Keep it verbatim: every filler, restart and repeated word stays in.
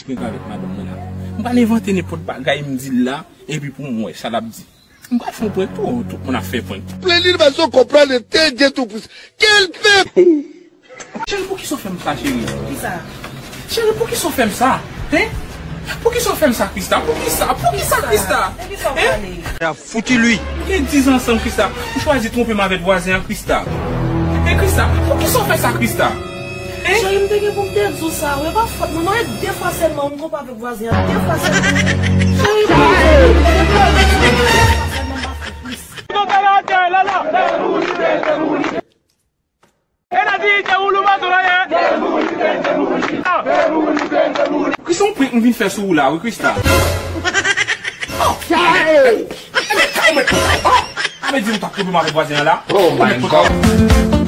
Prank avèk madanm mwen la. M pral envante nenpòt bagay, m di l la, epi pou m wè sa l ap di. M pral fè yon prank tou, tout moun ap fè prank. Plen li, l pa konprann te Dye Toupwisan. Kèl pèp! Cheri, poukisa w fè m sa, cheri? Kisa? Cheri, poukisa w fè m sa? Hein? Poukisa w fè m sa, Krista? Poukisa? Poukisa, Krista? Hein? Fouti li. Nou gen diz an ansanm, Krista. Ou chwazi twonpe m avèk vwazen an, Krista. Hein, Krista? Poukisa w fè sa, Krista? Hein? Cheri, m te gen pou m te di w sa, wi, e pa fòt mwen, non, e de fwa sèlman, m twonpe avèk vwazen an, de fwa sèlman. Cheri, m pa fè plis. Krista, yon prank m vin fè sou ou la, wi, Krista. Oh! A mèt di nou t ap twonpe m avèk vwazen an la. Oh my God.